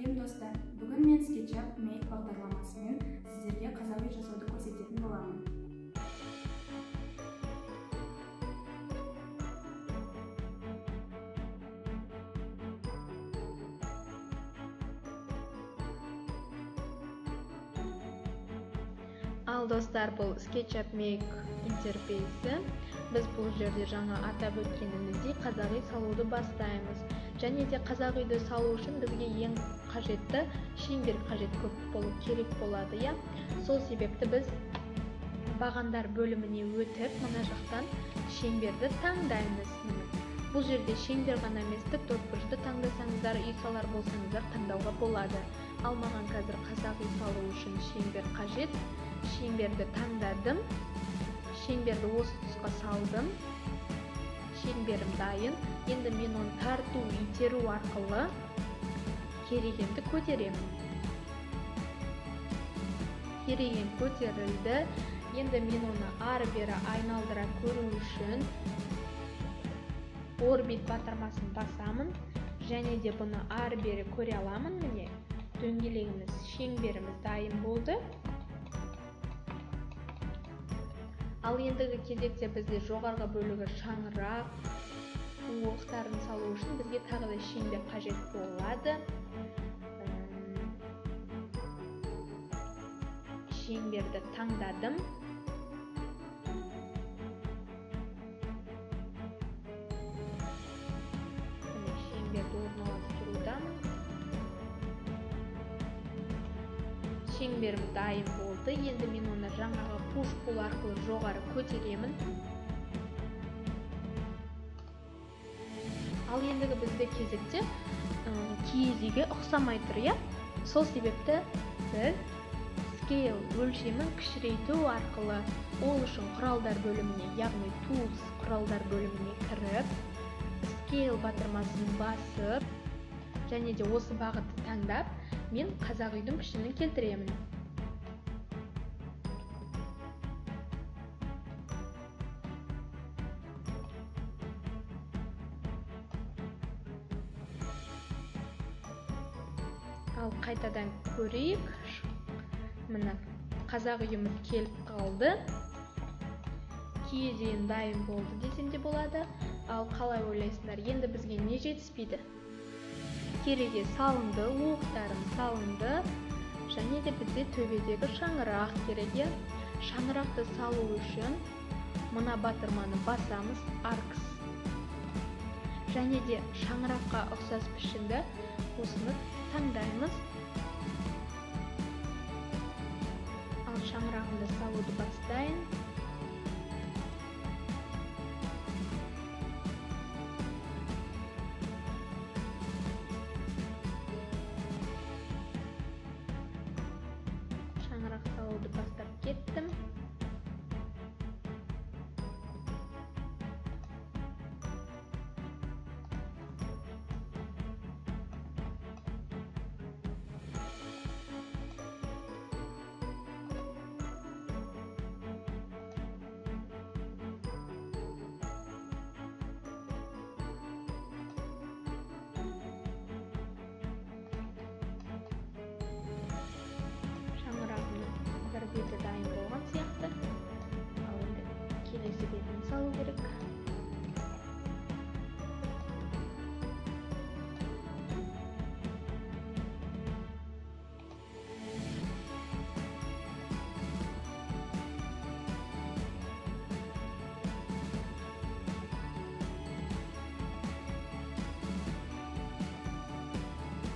Сәлем, достар! Бүгін мен SketchUp Make бағдарламасымен сіздерге қазақ үй жасауды көрсететін боламын. Ал, достар, бұл SketchUp Make интерфейсі. Біз бұл жерде жаңа атап өткеніміздей, қазақ үй салуды бастаймыз. Және де қазақ үйді салу үшін бізге ең қажетті шеңбер қажет, көп болу керек болады, иә. Сол себепті біз бағандар бөліміне өтіп, мына жақтан шеңберді таңдаймыз. Міне, бұл жерде шеңбер ғана емес, тік төртбұрышты таңдасаңыздар, үй салар болсаңыздар, таңдауға болады. Ал маған қазір қазақ үй салу үшін шеңбер қажет. Шеңберді таңдадым, шеңберді осы тұсқа салдым. Шеңберім дайын. Енді мен оны тарту, итеру арқылы керегемді көтеремін. Керегем көтерілді. Енді мен оны ары бері айналдыра көру үшін Orbit батырмасын басамын және де бұны ары бері көре аламын. Міне, дөңгелегіміз, шеңберіміз дайын болды. Ал ендігі кезекте бізде жоғарғы бөлігі, шаңырақ уықтарын салу үшін бізге тағы да шеңбер қажет болады. Шеңберді таңдадым. Міне, шеңберді орналастырудамын. Шеңберім дайын болды. Енді мен оны жаңағы push pull арқылы жоғары көтеремін. Ал ендігі бізде кезекте киіз үйге ұқсамай тұр, иә. Сол себепті біз scale өлшемін кішірейту арқылы, ол үшін құралдар бөліміне, яғни Tools, құралдар бөліміне кіріп, Scale батырмасын басып және де осы бағытты таңдап, мен қазақ үйдің пішінін келтіремін. Ал қайтадан көрейік. Міне, қазақ үйіміз келіп қалды. Киіз үйім дайын болды десем де болады. Ал қалай ойлайсыңдар, енді бізге не жетіспейді? Кереге салынды, уықтарым салынды және де бізде төбедегі шаңырақ керек, иә. Шаңырақты салу үшін мына батырманы басамыз, Arcs, және де шаңыраққа ұқсас пішінді, осыны таңдаймыз. Ал шаңырағымды салуды бастайын. Шаңырақ салуды бастап кеттім. Шаңырағымның бір беті дайын болған сияқты. Ал енді келесі бетін салу керек.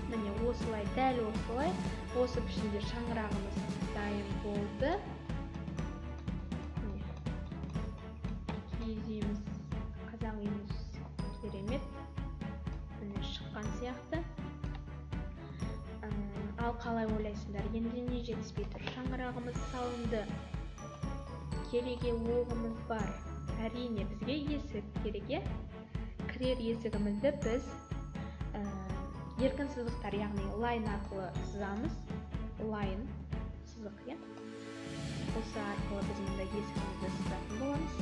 Міне, осылай, дәл осылай, осы пішінде шаңырағымыз дайын болды. Міне, киіз үйіміз, қазақ үйіміз керемет, міне, шыққан сияқты. Ал қалай ойлайсыңдар, енді не жетіспей тұр? Шаңырағымыз салынды, кереге, оғымыз бар. Әрине, бізге есік керек, иә. Кірер есігімізді біз еркін сызықтар, яғни line арқылы сызамыз. Line сызық, иә. Осы арқылы біз мында есігімізді сызатын боламыз.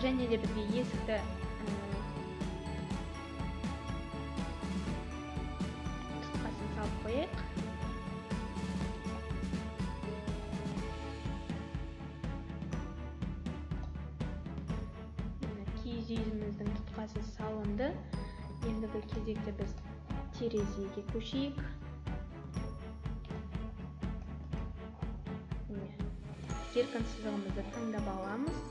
Және де бізге есікті тұтқасын салып қояйық. Киіз үйіміздің тұтқасы салынды. Ендігі кезекте біз терезеге көшейік. Міне, еркін сызығымызды таңдап аламыз.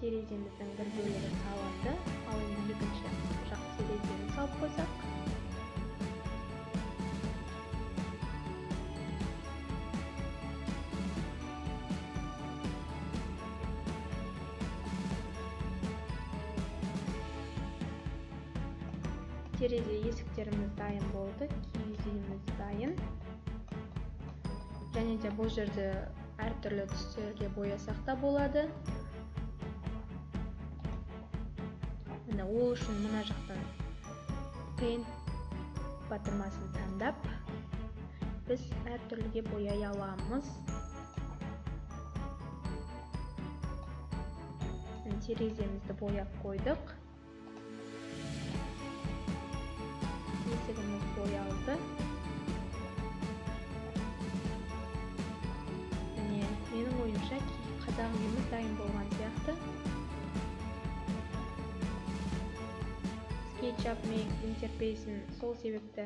Тереземіздің бір бөлігі салынды, ал енді екінші жақ терезені салып қойсақ. Терезе есіктеріміз дайын болды, киіз үйіміз дайын. Және де бұл жерде әртүрлі түстерге боясақ та болады. Міне, ол үшін мына жақтан Paint батырмасын таңдап, біз әртүрліге бояй аламыз. Міне, тереземізді бояп қойдық. Есігіміз боялды. Міне, менің ойымша, қазақ үйіміз дайын болған сияқты. SketchUp Make интерфейсін сол себепті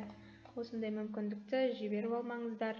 осындай мүмкіндікті жіберіп алмаңыздар.